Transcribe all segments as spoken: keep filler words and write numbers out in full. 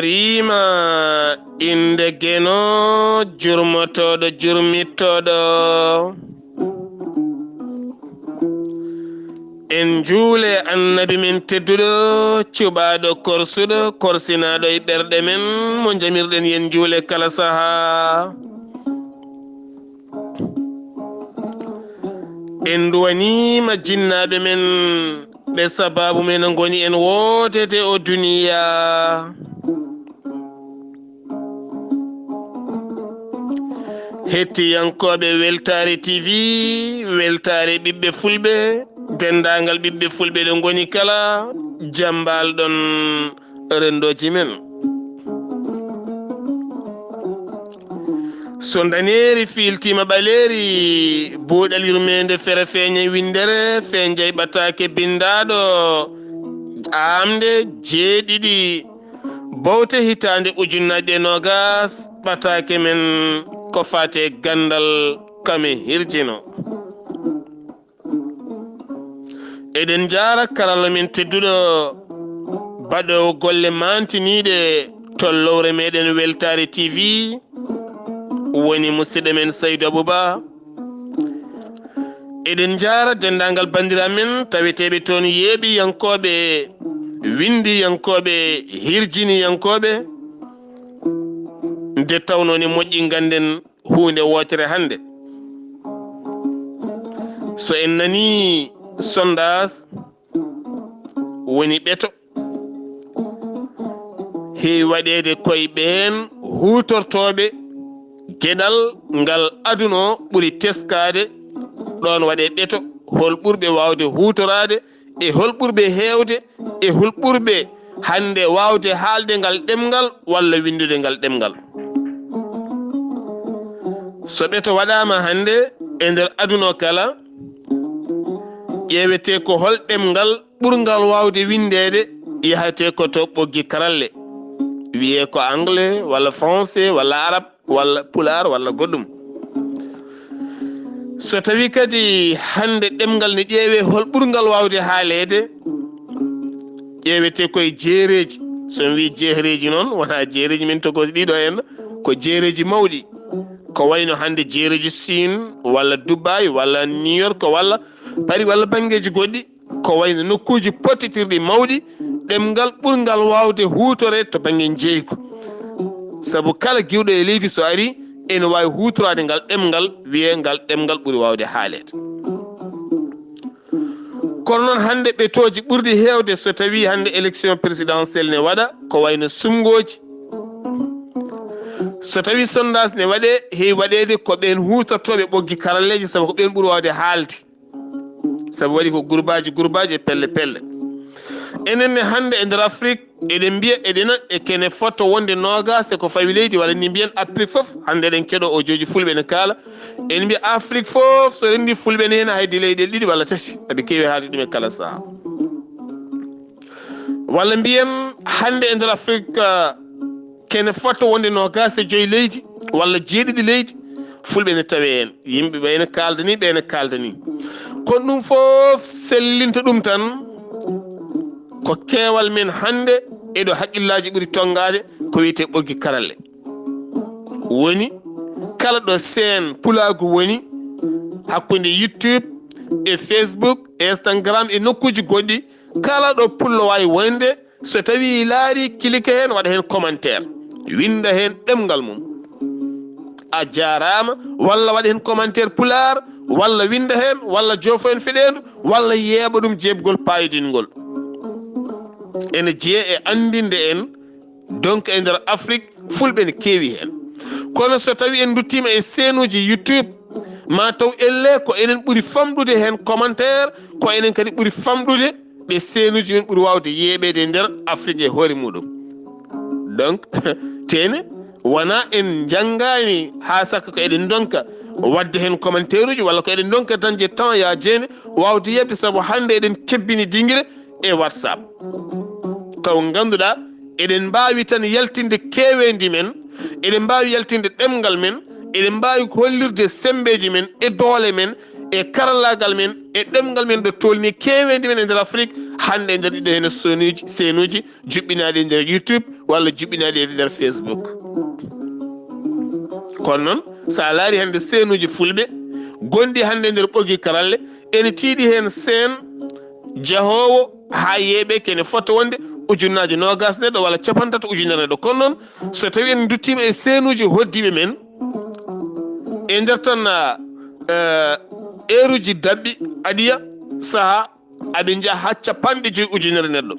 Wiima innde Geno, jurmotooɗo, jurmittooɗo. En njuule Annabi men tedduɗo, cuɓaaɗo, korsuɗo, korsinaaɗo e ɓerɗe men, mo njamirɗen yen njuule kala sahaa. En nduwaniima jinnaaɓe men, ɓe sabaabu men ngoni en wootete o duniyaa. Hettiyankooɓe Weltaare T V, Weltaare ɓiɓɓe Fulɓe, denndaangal ɓiɓɓe Fulɓe ɗo ngoni kala, jam mbaal-ɗon renndooji men. So ndaneeri fiiltiima ɓaleeri, buuɗal yurmeende fere feeñay winndere, feeñay ɓataake binndaaɗo, aamnde jeeɗiɗi, bowte hitaande ujunnaaje e noogaas, ɓataake men ko faati e ganndal, kam e hirjino. Eɗen njaara karalla men tedduɗo, baɗoowo golle maantiniiɗe to lowre meɗen Weltaare T V, woni musidɗo men Saydu Abuba. Eɗen njaara denndaangal banndiraaɓe men taweteeɓe toon, yeeɓiyankooɓe, winndiyankooɓe, hirjiniyankooɓe. Nde tawnoo ne moƴƴi ngannden huunde wootere hannde. So en nanii sondaas, woni ɓeto, heewi waɗeede koye ɓeen huutortooɓe geɗal ngal aduna o ɓuri teskaade, ɗoon waɗee ɓeto, hol ɓurɓe waawde huutoraade, e hol ɓurɓe heewde, e hol ɓurɓe hannde waawde haalde ngal ɗemngal walla winndude ngal ɗemngal. So ɓeto waɗaama hannde e nder aduna o kala, ƴeewetee ko hol ɗemngal ɓurngal waawde winndeede, yahetee ko to ɓoggi karalle, wiyee ko anglais walla français walla arab walla pulaar walla goɗɗum. So tawii kadi hannde ɗemngal ne ƴeewee hol ɓurngal waawde haaleede, ƴeewetee koye jeereeji. So mi wii jeereeji noon, wonaa jeereeji men tokoosi ɗiɗo en, ko jeereeji mawɗi. Ko wayno hannde jeereeji Siin walla Dubaay walla New York walla Paris walla banngeeji goɗɗi. Ko wayno nokkuuji pottitirɗi mawɗi, ɗemngal ɓurngal waawde huutoreede to bannge njeeygu. Sabu kala giwɗo e leydi so arii, ene waawi huutoraade ngal ɗemngal, wiyee ngal ɗemngal ɓuri waawde haaleede. Kono noon hannde ɓetooji ɓurɗi heewde so tawii hannde élection présidentielle ne waɗa, ko wayno suɓngooji. So tawii sondage ne waɗee, heewi waɗeede ko ɓeen huutortooɓe ɓoggi karalleeji, sabu ko ɓeen ɓuri waawde haalde. Sabu waɗi ko gurbaaji, gurbaaji e pelle, pelle. Enen ne hannde e nder Afrik, eɗen mbiya eɗena e kene fotto wonde noogaas e ko fawi leydi, walla ni mbiyen Afrik fof. Hannde eɗen keɗoo audio ji Fulɓe ne kaala. En mbiya Afrik fof so renndi Fulɓe ne heen hay de leyɗeele ɗiɗi walla tati. Aɓe keewi haalde ɗum e kala sahaa. Walla mbiyen hannde e nder Afrik, ah, kene fotto wonde noogaas e joy leydi walla jeeɗiɗi leydi, Fulɓe ne tawee heen. Yimɓe ɓe ene kaalda ni, ɓe ene kaalda ni. Kono ɗum fof sellinta ɗum tan, ko keewal men hannde e ɗo haqqillaaji ɓuri tonngaade, ko wiyetee ɓoggi karalle. Woni kala ɗo seen pulaagu woni, hakkunde YouTube e Facebook e Instagram e nokkuuji goɗɗi, kala ɗo pullo waawi wonde, so tawii laarii, kilika heen, waɗa heen commentaire, winnda heen ɗemngal mum. A jaaraama, walla waɗa heen commentaire pulaar, walla winnda heen, walla joofo heen feɗeendu, walla yeeɓa ɗum jeeɓgol paayodingol. Ene jeyaa e anndinde en, donc, e nder Afrik, Fulɓe ne keewi heen. Kono so tawii en nduttiima e seenuuji YouTube, ma taw ellee ko enen ɓuri famɗude heen commentaire, ko enen kadi ɓuri famɗude ɓe seenuuji men ɓuri waawde yeeɓeede e nder Afrik e hoore muɗum. Donc, teene, wonaa en njanngaani haa sakka ko eɗen ndonka waɗde heen commentaire uji, walla ko eɗen ndonka dañde temps yaa jeene waawde yeeɓde, sabu hannde eɗen kebbini dingire e WhatsApp. Taw ngannduɗaa, eɗen mbaawi tan yaltinde keeweendi men, eɗen mbaawi yaltinde ɗemngal men, Eɗen mbaawi hollirde semmbeeji men e doole men e karallaagal men e ɗemngal men ɗo tolni keeweendi men e nder Afrik, hannde e nder ɗiɗo heen seenuuji, seenuuji juɓɓinaaɗi e nder YouTube walla juɓɓinaaɗi e nder Facebook. Kono noon, so a laari hannde seenuuji fulɓe gonɗi hannde e nder ɓoggi karalle, ene tiiɗi heen seen jahoowo haa yeeɓe kene fota wonde ujunnaaje noogaas neɗɗo walla capantato ujunere neɗɗo. Kono noon, so tawii en nduttiima e seenuuji hoɗdiiɓe men, e nder tan, eh, eeruuji daɓɓi aɗiya sahaa, aɓe njaha haa capanɗe joyi ujunere neɗɗo.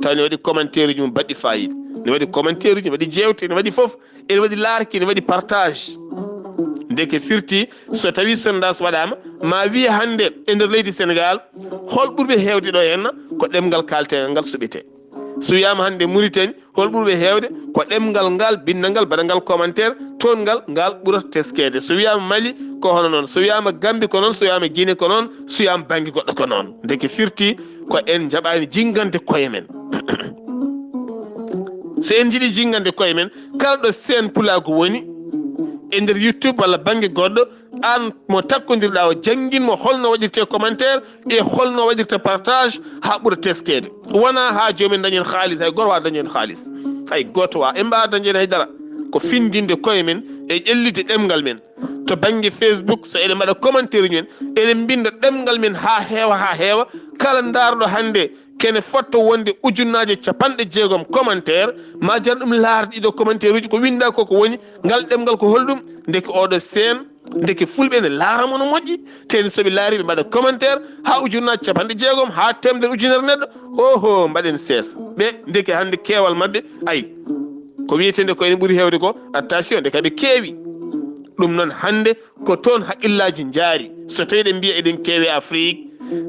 Taw ene waɗi commentaire uji mum baɗɗi faayiida. Ne waɗi commentaire uji, ne waɗi jeewte, ne waɗi fof. Ene waɗi larki, ene waɗi partage. Ndeke firti, so tawii sondage waɗaama, ma wiye hannde e nder leydi Sénégal, hol ɓurɓe heewde ɗo henna ko ɗemngal kaaltengal ngal suɓetee. So wiyaama hannde Mauritanie, hol ɓurɓe heewde ko ɗemngal ngal, binndangal, mbaɗangal commentaire, toon ngal, ngal ɓurata teskeede. So wiyaama Mali, ko hono noon. So wiyaama Gambie, ko noon. So wiyaama Guinée, ko noon. So wiyaama bannge goɗɗo, ko noon. Ndeke firti ko en njaɓaani jinngande koye men. So en njiɗi jinngande koye men, kala ɗo seen pulaagu woni, e nder YouTube walla bannge goɗɗo, aan mo takkondirɗaa o, janngin mo holno waɗirtee commentaire e holno waɗirta partage haa ɓura teskeede. Wonaa haa joom en dañen haalis, hay gooto waawaa dañen haalis. Hay gooto waawaa, en mbaawaa dañen hay dara. Ko finndinde koye men e ƴellitde ɗemngal men. To bannge Facebook, so eɗen mbaɗa commentaire uji men, eɗen mbinnda ɗemngal men haa heewa, haa heewa. Kala ndaarɗo hannde kene fotto wonde ujunnaaje capanɗe jeegom commentaire, ma jar ɗum laarde ɗiɗo commentaire uji, ko winndaa ko, ko woni ngal ɗemngal, ko holɗum? Ndeke oɗo seen, ndeke fulɓe ne laaramo no moƴƴi, teni so ɓe laari ɓe mbaɗa commentaire haa ujunnaaje capanɗe jeegom, haa teemedere ujunere neɗɗo, oho, mbaɗen sees. Ɓe ndeke hannde keewal maɓɓe, ay, ko wiyeteende ko ene ɓuri heewde ko, attention, ndeke ɓe keewi. Ɗum noon hannde ko toon haqqillaaji njaari. So tawii eɗen mbiya eɗen keewi Afrik,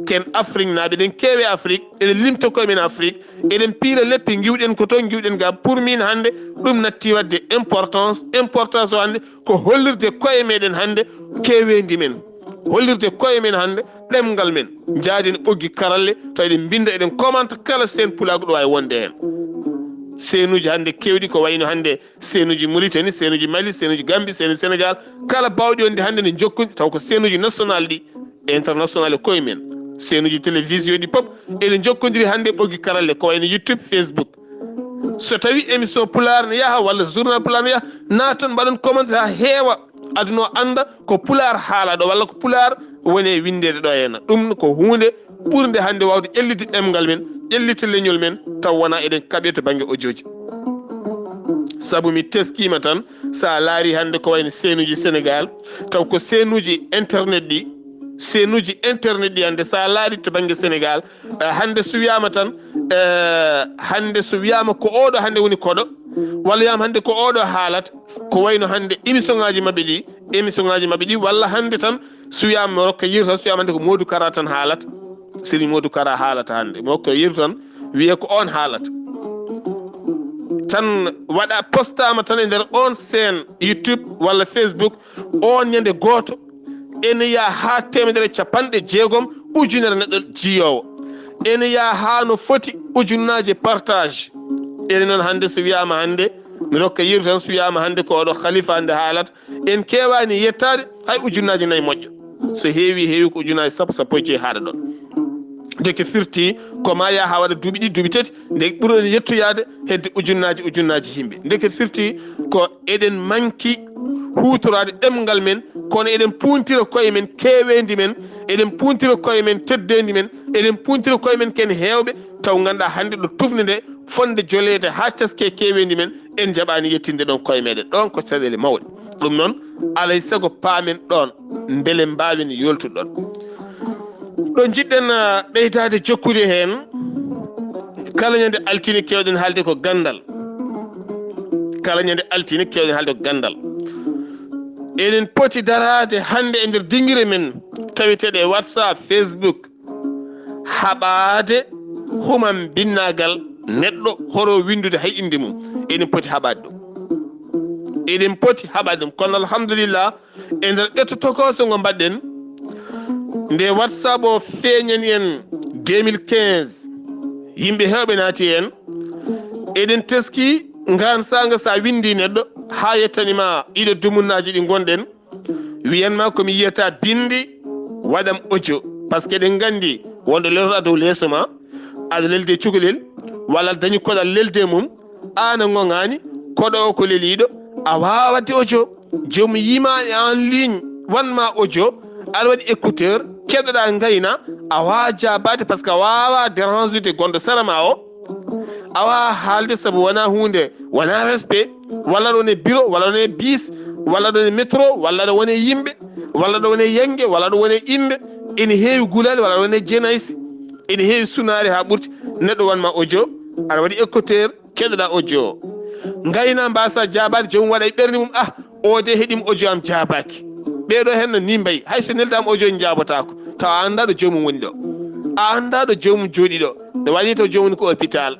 ken Afriknaaɓe, eɗen keewi Afrik, eɗen limta koye men Afrik, eɗen piila leppi, ngiwɗen ko toon, ngiwɗen ga. Pour min hannde, ɗum natti waɗde importance. Importance o hannde ko hollirde koye meɗen hannde keeweendi men, hollirde koye men hannde ɗemngal men, njaaden ɓoggi karalle, taw eɗen mbinnda, eɗen commenta kala seen pulaagu ɗo waawi wonde heen. Seenuuji hannde keewɗi ko wayno hannde seenuuji Mauritanie, seenuuji Mali, seenuuji Gambie, seenuuji Sénégal, kala baawɗi wonde hannde ne njokkondiri, taw ko seenuuji national ɗi e international e koye men. Seenuuji télévision ɗi pop ene njokkondiri hannde ɓoggi karalle ko wayno YouTube, Facebook. So tawii émission pulaar ne yaha walla journal pulaar ne yaha, naaton mbaɗon commentaire haa heewa, aduna o annda ko pulaar haalaa ɗo walla ko pulaar woni e winndeede ɗo henna. Ɗum ko huunde ɓurnde hannde waawde ƴellitde ɗemngal men, ƴellitde leñol men, taw wonaa eɗen kaɓee to bannge audio ji. Sabu mi teskiima tan, so a laari hannde ko wayno seenuuji Sénégal, taw ko seenuuji internet ɗi, seenuuji internet ɗi hannde, so a laari to bannge Sénégal, eh, hannde so wiyaama tan, eh, hannde so wiyaama ko oɗo hannde woni koɗo, walla wiyaama hannde ko oɗo haalata, ko wayno hannde émission ŋaaji maɓɓe ɗi, émission ŋaaji maɓɓe ɗi, walla hannde tan so wiyaama Rokka Yir tan, so wiyaama hannde ko Modou Kara tan haalata, Serigne Modou Kara haalata hannde, Rokka Yir tan wiye ko oon haalata. Tan waɗa postaama tan e nder oon seen YouTube walla Facebook, oon ñande gooto, ene yaha haa teemedere capanɗe jeegom ujunere neɗɗo jiyoowo. Ene yaha haa no foti ujunnaaje partage. Ene noon hannde so wiyaama hannde, mi rokka Yir tan, so wiyaama hannde ko oɗo khalifa hannde haalata, en keewaani yettaade hay ujunnaaje nayi moƴƴo. So heewi, heewi ko ujunnaaje sappo, sappo e joyi haaɗa ɗoon. Ndeke firti ko ma yaha waɗa duuɓi ɗiɗi, duuɓi tati, nde ɓurɗen yettoyaade hedde ujunnaaji, ujunnaaji yimɓe. Ndeke firti ko eɗen manki huutoraade ɗemngal men, kono eɗen puuntira koye men keeweendi men, eɗen puuntira koye men teddeendi men, eɗen puuntira koye men ken heewɓe, taw ngannduɗaa hannde ɗo tufnde nde fotde joleede haa teskee keeweendi men, en njaɓaani yettinde ɗoon koye meɗen. Ɗoon ko caɗeele mawɗe. Ɗum noon, alay sago paamen ɗoon, mbele mbaawen yooltude ɗoon. Ɗo njiɗɗen, ah, ɓeydaade jokkude heen, kala ñande altine keewɗen haalde ko ganndal. Kala ñande altine keewɗen haalde ko ganndal. Eɗen poti daraade hannde e nder dingire men taweteeɗe e WhatsApp, Facebook, haɓaade humam binnaagal neɗɗo horo winndude hay innde mum. Eɗen poti haɓaade ɗum. Eɗen poti haɓaade ɗum. Kono alhamdulillah, e nder ɓetto tokooso ngo mbaɗɗen, nde WhatsApp o feeñani en deux mille quinze, yimɓe heewɓe naati heen. Eɗen teski ngaan saanga, so a winndi neɗɗo, haa yettani ma ɗiɗo dumunnaaji ɗi ngonɗen, wiyan ma ko mi yiyata binndi, waɗam audio. Parce que eɗen nganndi wonde leltoɗa dow leeso ma, aɗa lelde cukalel, walla aɗa dañi koɗal lelde mum, aan a ŋoŋaani, koɗo o ko leliiɗo, a waawaa waɗde audio. Joomum yima e en ligne, wan ma audio, aɗa waɗi écouteur, keɗoɗa ngayna, a waawaa jaabaade parce que a waawaa dérange-ude gonɗo sara ma o. A waawaa haalde sabu wonaa huunde, wonaa respect, walla aɗa woni e bureau, walla aɗa woni e bus, walla aɗa woni e métro, walla aɗa woni e yimɓe, walla aɗa woni e yannge, walla aɗa woni e innde, ene heewi gulaali, walla aɗa woni e jenaysi, ene heewi sunaare haa ɓurti, neɗɗo wan ma audio, aɗa waɗi écouteur, keɗoɗa audio o. Ngayna mbasa jaabaade, joomum waɗa e ɓernde mum, ah, o de heɗim audio am jaabaaki. Ɓeeɗo heen no ni mbayi, hay so neldaama audio njaabotaako, tawa a anndaa ɗo joomum woni ɗo. A anndaa ɗo joomum jooɗi ɗo. No wayi ni taw joomum woni ko hôpital.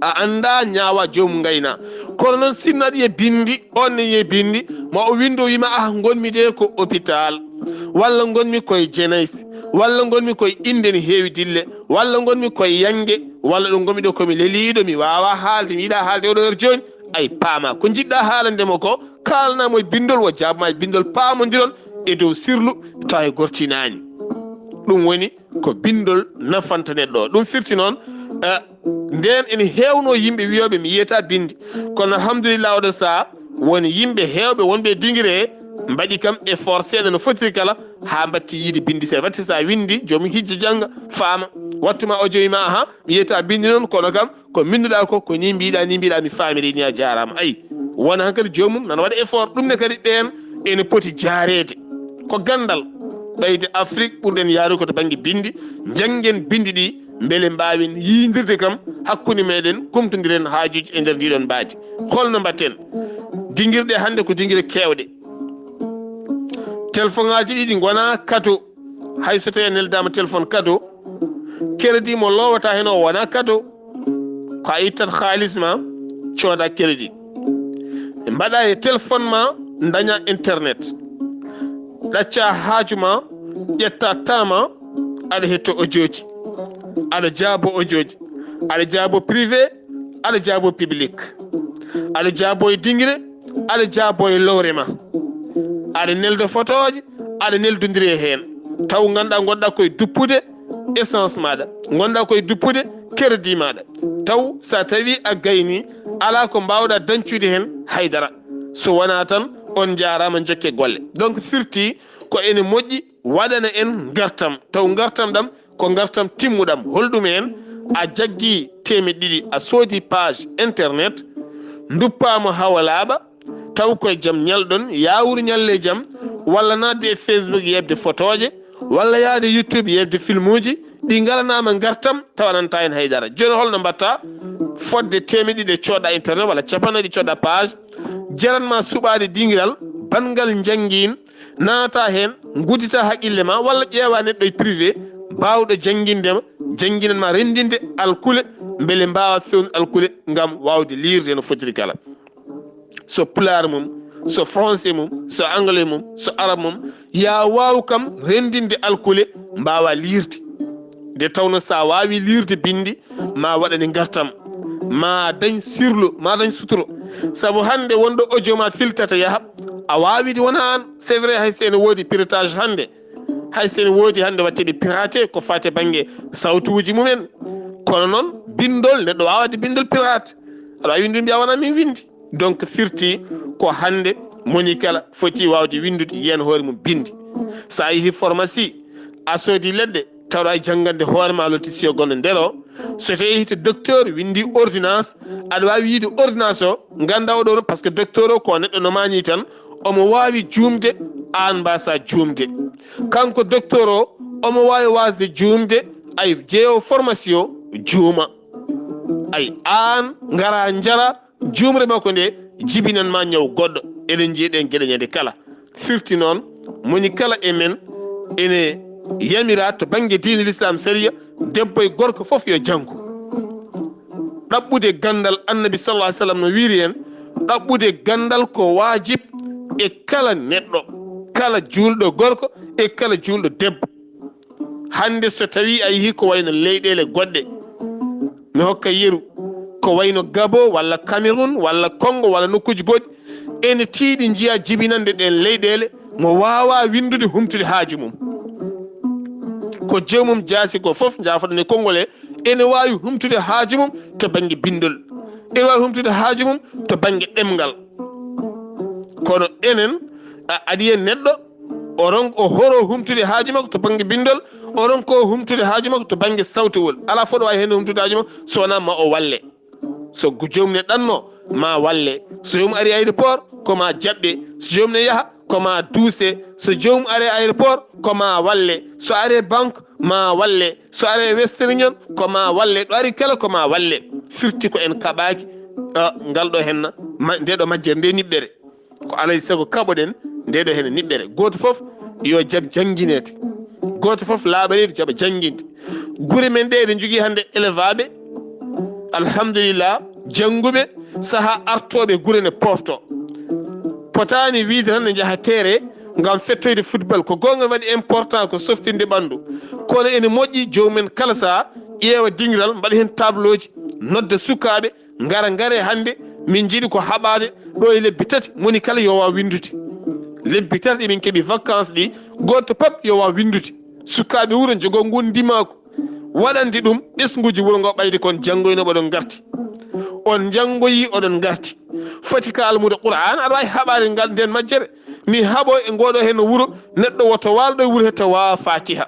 A anndaa ñaawa joomum ngayna. Kono noon sinno aɗa yiya binndi, on ne yiya binndi, ma o winndo wiima, ah, ngonmi de ko hôpital. Walla ngonmi koye jenaysi. Walla ngonmi koye innde ne heewi dille. Walla ngonmi koye yannge. Walla ɗo ngonmi ɗo ko mi leliiɗo, mi waawaa haalde, mi yiɗaa haalde oɗo heure jooni. Ay, paama ko njiɗɗa haalande mo ko, kaalana mo e binndol, o jaabma e binndol, paamondiron e dow sirlu, tawa e gortinaani. Ɗum woni ko binndol nafanta neɗɗo o. Ɗum firti noon, eh, ndeen ene heewno yimɓe wiyooɓe mi yiyata binndi. Kono alhamdulillah, oɗo saha woni yimɓe heewɓe wonɓe e dingire he mbaɗi kam effort seeɗa no fotiri kala haa mbatti yiide binndi seeɗa. Waɗti so a winndi, joomum hijja jannga, faama. Wattu ma o jowi ma, aha, mi yiyata binndi noon, kono kam ko mbinnduɗa ko, ko ni mbiɗa, ni mbiɗa, mi faamiri ni, a jaaraama. Ayi, wona hankadi joomum nana waɗa effort. Ɗum ne kadi ɓeen ene poti jaareede. Ko ganndal ɓeyde Afrik ɓurɗen yaarude ko to bannge binndi. Njanngen binndi ɗi mbele mbaawen yiydirde kam hakkunde meɗen, kumtondiren haajuuji e nder ndiɗon mbaadi. Holno mbaɗten? Dingirɗe hannde ko dingire keewɗe. Telefoŋaaji ɗiɗi ngona kado. Hay so tawii a neldaama téléphone kado, crédit mo loowata heen o wona kado. Ko a ittat haalis ma, cooda crédit. Mbaɗa e téléphone ma, daña internet. Ɗacca haaju ma, ƴetta temps ma, aɗa hetto audioji. Aɗa jaabo audioji. Aɗa jaabo privé, aɗa jaabo public. Aɗa jaabo e dingire, aɗa jaabo e lowre ma. Aɗa nelda fotooje, aɗa neldondiri e heen. Taw ngannduɗaa ngonɗaa koye duppude essence maaɗa, ngonɗaa koye duppude crédit maaɗa. Taw so a tawii a gayni, alaa ko mbaawɗaa dañcude heen hay dara. So wonaa tan, on njaaraama, njokke golle. Donc, firti ko ene moƴƴi waɗana en ngartam. Taw ngartam ɗam ko ngartam timmuɗam. Holɗum en? A jaggi teemeɗɗe ɗiɗi, a soodi page internet, nduppaama hawa laaɓa, taw koye jam ñalɗon, yaawuru ñalle jam, walla naatde e Facebook yeɓde fotooje, walla yahde YouTube yeɓde filmuuji, ɗi ngalanaama ngartam, taw a nanta heen haydara. Jooni holno mbaɗta? Fodde teemeɗɗe ɗiɗi coodɗa internet, walla capanɗe ɗiɗi coodɗa page, jaranma suɓaade dingiral, banngal njanngiin, naata heen, nguddita haqqille ma, walla ƴeewa neɗɗo e privé, baawɗo jannginde ma, jannginan ma renndinde alkule, mbele mbaawa feewnude alkule ngam waawde liirde no fotiri kala. So pulaar mum, so français mum, so anglais mum, so arab mum, yaa waaw kam renndinde alkule, mbaawa liirde. Nde tawno so a waawii liirde binndi, ma waɗane ngartam, ma dañ sirlu, ma dañ suturo. Sabu hannde wonɗo audio ma filtata yaha, a waawii de wona aan, c'est vrai, hay so ene woodi piratage hannde, hay so ene woodi hannde waɗteeɓe piraté ko faati e bannge sawtuuji mumen. Kono noon, binndol, neɗɗo waawaa de binndol pirate. Aɗa waawi winndude mbiya wona min winndi. Donc, firti ko hannde moni kala foti waawde winndude, yiyan hoore mum binndi. So a yehi pharmacie, a soodi leɗɗe, tawɗa e janngande hoore ma lotisiyo gonɗo nder o. So tawii to docteur winndi ordonnance, aɗa waawi yiyde ordonnance o, ngannda oɗo, parce que docteur o ko neɗɗo no mani tan, omo waawi juumde, aan mbasa juumde. Kanko docteur o, omo waawi wasde juumde, ay jeeyo pharmacie o juuma. Ay aan ngara njara, juumre makko nde jibinan ma ñaw goɗɗo. Eɗen njii ɗen geɗe ñande kala. Firti noon, moni kala e men ene yamira to bannge diine l'islam sariya, debbo e gorko fof yo janngu. Ɗaɓɓude ganndal, Annabi sallallahu alaihi wasallam no wiiri en, ɗaɓɓude ganndal ko waajib e kala neɗɗo, kala juulɗo gorko e kala juulɗo debbo. Hannde so tawii a yehii ko wayno leyɗeele goɗɗe, mi hokka yeru, ko wayno Gabo walla Cameroun walla Congo walla nokkuuji goɗɗi, ene tiiɗi njiya jibinande ɗeen leyɗeele mo waawaa winndude humtude haaju mum. Ko joomum jaasi ko fof, njaafoɗon e konngol he, ene waawi humtude haaju mum to bannge binndol, ene waawi humtude haaju mum to bannge ɗemngal. Kono enen, a aɗa yiya neɗɗo, o ronk-, o horo humtude haaju makko to bannge binndol, o ronko humtude haaju makko to bannge sawtowol. Alaa fof ɗo waawi heen humtude haaju makko so wonaa ma o walle. So gu-, joomum ne ɗanno, ma walle. So joomum ari aéroport, ko ma jaɓɓe. So joomum ne yaha, ko ma duuse. So joomum ari aéroport, ko ma walle. So ari banque, ma walle. So ari Western Union, ko ma walle. Ɗo ari kala, ko ma walle. Firti ko en kaɓaaki, ah, ngal ɗo henna, ma-, nde ɗo majjere, nde niɓɓere. Ko alay sago kaɓoɗen nde ɗo hene niɓɓere. Gooto fof yo jaɓ janngineede. Gooto fof laaɓa reedu jaɓa jannginde. Gure men ɗe eɗen njogii hannde elevaaɓe. Alhamdulillah, jannguɓe, sahaa artooɓe gure ne pofto. Potaani wiide tan ne njaha teere ngam fettoyde football. Ko goonga waɗi important ko softinde ɓanndu. Kono ene moƴƴi joomum en kala sahaa ƴeewa dingiral, mbaɗa heen tablooji, nodda sukaaɓe, ngara, ngare hannde, min njiɗi ko haɓaade ɗo e lebbi tati, moni kala yo waaw winndude. Lebbi tati emin keɓi vacances ɗi, gooto pap yo waaw winndude. Sukaaɓe wuro njogoo nguun ndimaaku, waɗande ɗum ɓesnguuji wuro ngo ɓayde kon janngoynooɓe ɗon ngarti. On njanngoyii oɗon ngarti. Foti ka almuudo Qur'aan, aɗa waawi haɓaade ngal nden majjere. Mi haɓo e ngoɗo hen wuro, neɗɗo woto waalɗo e wuro he tawa Fatiha,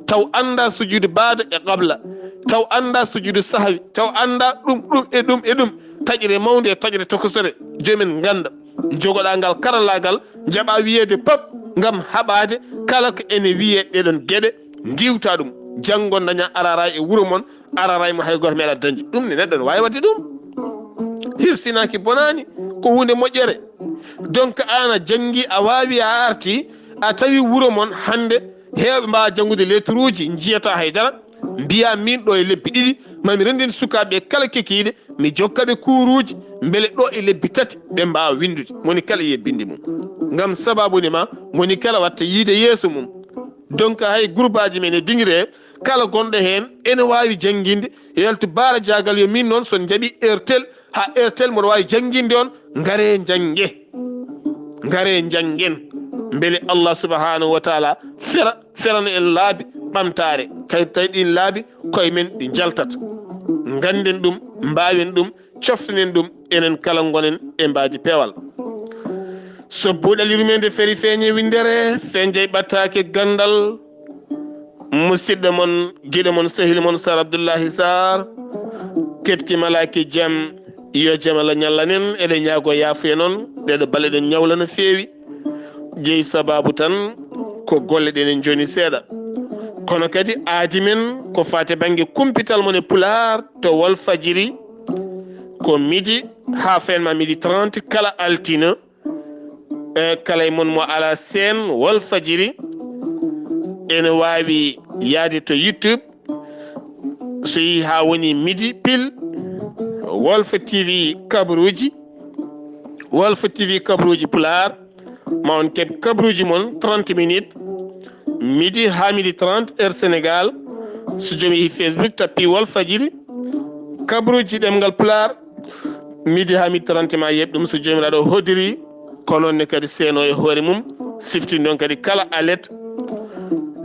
taw annda sujudu baada e qabla, taw annda sujudu sahwi, taw annda ɗum, ɗum e ɗum e ɗum, taƴre mawnde e taƴre tokosere. Joomum en ngannda, jogoɗaa ngal karallaagal, njaɓa wiyeede pap ngam haɓaade kala ko ene wiyee ɗeɗon geɗe, ndiwta ɗum. Janngo daña arara e wuro mon, arara mo hay gooto meeɗa dañde. Ɗum ne neɗɗo ne waawi waɗde ɗum. Hirsinaaki bonaani, ko huunde moƴƴere. Donc, aan a janngi, a waawi, a arti, a tawi wuro mon hannde, heewɓe mbaawa janngude lettres uji, njiyata hay dara. Mbiya min ɗo e lebbi ɗiɗi, mami renndin sukaaɓe kala kekiiɗe, mi jokka ɓe kuuruuji, mbele ɗo e lebbi tati ɓe mbaawa winndude. Moni kala yiya binndi mum. Ngam sababu ne ma, moni kala watta yiide yeeso mum. Donc, hay gurbaaji men e dingire, kala gonɗo heen ene waawi jannginde, yaltu baara jaagal yo min noon so on njaɓi Airtel, haa Airtel mboɗo waawi jannginde on, ngare njannge. Ngare njanngen. Mbele Allah subhanahu wa taala fera, ferana en laabi ɓamtaare. Kadi tawi ɗiin laabi koye men ɗi njaltata. Ngannden ɗum, mbaawen ɗum, coftonen ɗum, enen kala ngonen e mbaadi peewal. So buuɗal yurmeende feri feeñe winndere, feeñjay ɓattaake ganndal. Musidɗo mon, giɗo mon, sehil mon, Sar Abdullahi Sar, ketki malaaki jam, yo jam Allah ñallanen, eɗen ñaago yaafuya noon, ɗeɗo balle ɗen ñawla no feewi. Jeyi sababu tan ko golle ɗen en joni seeɗa. Kono kadi aadi men ko faate bannge kumpital mon e Pulaar to Walfadjiri, ko midi haa fenma midi trente kala altine, e kala e mon mo ala seen Walfadjiri ene waawi yaade to YouTube. So yehi haa woni midi pile, Walf T V kabaruuji, Walf T V kabaruuji Pulaar, ma on keɓ kabaruuji mon trente minutes, midi haa midi trente, heure Sénégal. So joom yehi Facebook, tappi Walfadjiri, kabaruuji ɗemngal Pulaar, midi haa midi trente ma yeɓ ɗum, so Joomiraaɗo hoddiri. Ko noon ne kadi seeno e hoore mum, siftinde on kadi kala alet,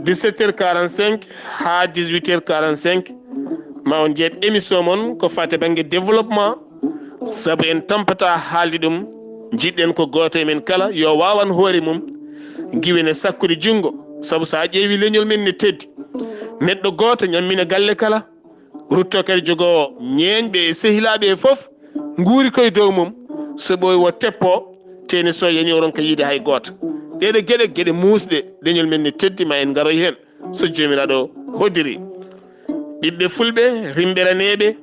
dix-sept heures quarante-cinq haa dix-huit heures quarante-cinq, ma on njeeɓ émission mon ko faati bannge développement, sabu en tampata haalde ɗum. Njiɗɗen ko gooto e men kala yo waawan hoore mum, ngiwen e sakkude junngo, sabu so a ƴeewi leñol men ne teddi. Neɗɗo gooto ñammina galle kala, rutto kadi jogoo ñeeñɓe e sehilaaɓe e fof, nguuri koye dow mum, so ɓooyi wo teppo, teni so yani o ronka yiide hay gooto. Ɗeɗo geɗe, geɗe muusɗe, leñol men ne teddi, ma en ngaroy heen, so Joomiraaɗo hoddiri. Ɓiɓɓe fulɓe, rimɓeraneeɓe,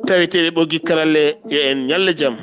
taweteeɓe ɓoggi karalle, yo en ñalle jam.